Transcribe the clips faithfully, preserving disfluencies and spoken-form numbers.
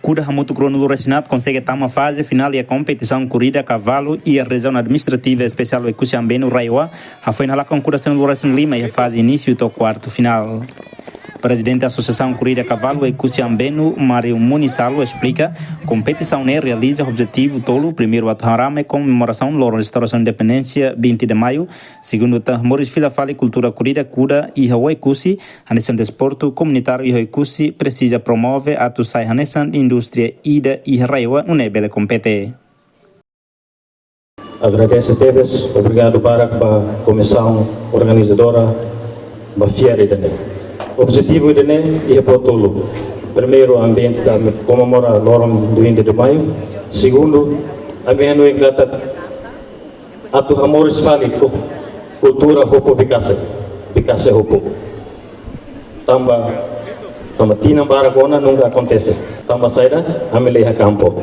Kuda hamutuk ruanulu-resin-haat konsege tama faze finál iha kompetisaun korrida kavalu iha Rejiaun Administrativa Espesiál Oekusi Ambenu, RAEOA, hafoin halakon kuda sanulu-resin-lima iha faze inísiu to'o kuartu finál. Prezidente Asosiasaun Korrida Kavalu Oekusi Ambenu, Mário Munisalu, esplika, kompetisaun ne'e realiza ho objetivu tolu, primeiru atu harame komemorasaun loron restaurasaun independénsia, vinte de Maio, segundu atu hamoris fila fali kultura korrida kuda iha Oekusi, hanesan desportu komunitáriu iha Oekusi presiza promove atu sai hanesan indústria ida iha RAEOA nune'e bele kompete. Agradese tebes, obrigadu barak ba komisaun organizadora ba fiar ida-ne'e. Objetivu ida-ne'e iha buat tolu. Primeiru, ambiente, ami komemora loron vinte de Maio. Segundu, ami hanoin katak atu hamoris fali ku-, kultura hopu Bikase, Bikase hopu. Tanba, tanba tinan barak ona nunka akontese. Tanba saida, ami la iha kampu.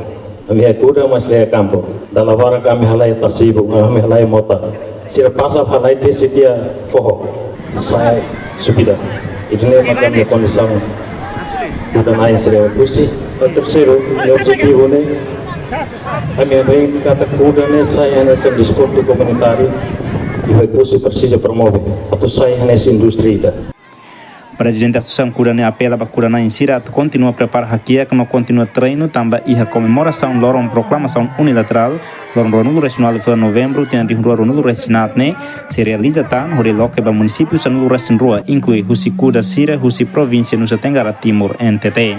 Ami iha kuda, mas la iha kampu. Dala barak ami halai tasibu, ami halai mota. Sira pasa halai tesi tiha foho. Sai subida. Ida-ne'e mak ami-nia kondisaun kuda-na'in sira Oekusi. Terseiru, nia objetivu ne'e, ami hanoin katak kuda ne'e sai hanesan desportu komunitáriu. I Oekusi presiza promove atu sai hanesan indústria ida. Prezidente Asosiasaun Kuda ne'e apela ba kuda-na'in sira atu kontinua prepara hakiak no kontinua treinu tanba iha komemorasaun loron proklamasaun unilaterál, loron ruanulu-resin-ualu fulan Novembru, tinan rihun rua ruanulu-resin-haat ne'e, sei realiza tan hodi loke ba munisípiu sanulu-resin-rua, inklui husi kuda sira husi provínsia Nusa Tenggara Timur, N T T.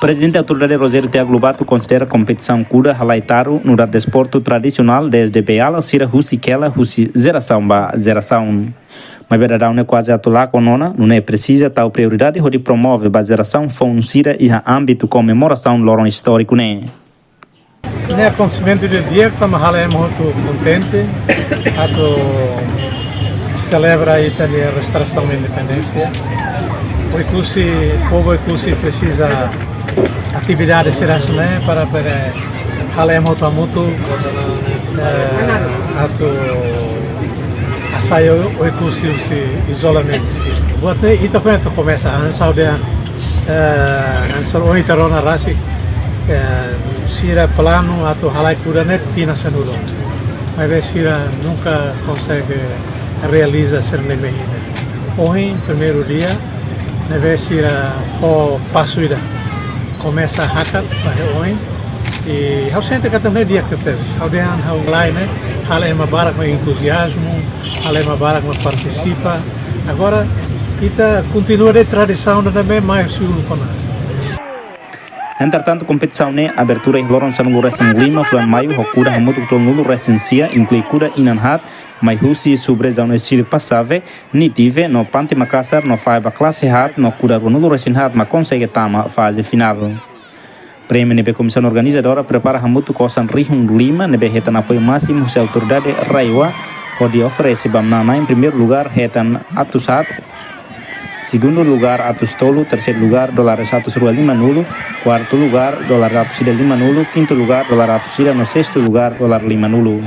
Prezidente Autoridade Rogério Tiago Lobato konsidera kompetisaun kuda halai taru nu'udar desportu tradisionál dezde beiala sira husik hela husi jerasaun ba jerasaun. Maibé daudaun ne'e kuaze atu lakon ona, nune'e presiza tau prioridade hodi promove ba jerasaun foun sira iha ámbitu komemorasaun loron istóriku ne'e. Ne'e akontesimentu ida di'ak, tanba halo ema hotu kontente atu selebra ita-nia restaurasaun independénsia. Oekusi, povu Oekusi presiza atividade sira hanesan ne'e para bele halo ema hotu hamutuk, eh, atu hasai Oekusi husi izolamentu. Buat ne'e ita foin atu komesa, hanesan ha'u dehan, eh, hanesan ohin ita rona rasik, eh, sira planu atu halai kuda ne'e tinan sanulu. Maibé sira nunka konsege realiza sira-nia mehi ne'e. Ohin, primeiru dia, ne'ebé sira fó pasu ida. Komesa hakat, ba iha oin. I ha'u sente katak ne'e di'ak tebes. Ha'u dehan ha'u lai ne'e, halo ema barak mak entuziazmu, halo ema barak mak partisipa. Agora, ita kontinua de'it tradisaun ida ne'ebé mai husi uluk ona. Entretantu, kompetisaun ne'e abertura iha loron sanulu-resin-lima fulan Maiu, ho kuda hamutuk tolunulu-resin-sia, inklui kuda inan haat, mai husi sub-rejiaun Oesídio Passave, Nitibe, no Pante Makasar, no fahe ba klase haat, no kuda ruanulu-resin-haat mak konsege tama faze finál. Prémiu ne'ebé komisaun organizadora prepara hamutuk ho osan rihun lima, ne'ebé hetan apoiu másimu husi autoridade RAEOA, hodi oferese ba manán-na'in. Primeiru lugar hetan atus haat, segundu lugar atus tolu, terseiru lugar dólares atus rua limanulu, kuartu lugar dólar atus ida limanulu, kintu lugar dólar atus ida no sestu lugar dólar limanulu.